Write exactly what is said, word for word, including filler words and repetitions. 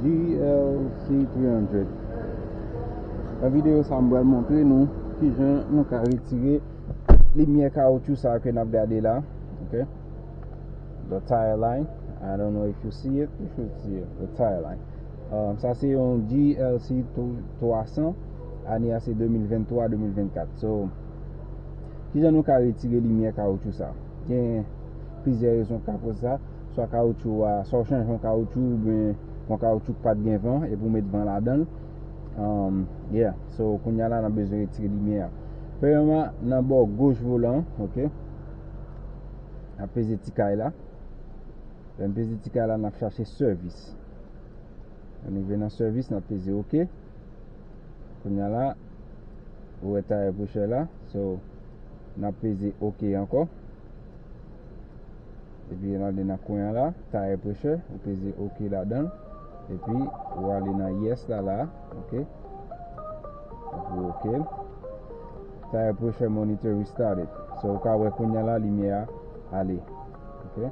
G L C three hundred. Nan videyo sa, m pral montre nou kijan nou ka retire limyè kawotchou sa ke n ap gade la. Ok. The tire line. I don't know if you see it. You should see it. The tire line. Um, sa se yon G L C twa san. Ane a se de mil venntwa, de mil vennkat. So, kijan nou ka retire limyè kawotchou sa? Gen plizyè rezon k ka koz sa. Swa kawotchou a, swa w chanje yon kawotchou, oubyen yon kawotchou k pa t gen van, epi w met van ladan l. Um, yeah. So, kounye a la, n ap bezwen retire limyè a. Premyèman, nan bò goch volan, ok? N ap peze ti kay la. Lè n peze ti kay la, n ap chache service. Lè n rive nan service, n ap peze ok. Kounye a la, ou wè tire pressure la. So, n ap peze ok ankò. Epi n ale nan kwen an la, tire pressure, ou peze ok ladan l. Epi ou ale nan yes la la, ok. Epi ok. Tire pressure monitor restarted. So, ou ka wè kounye a la, limyè a ale. Ok.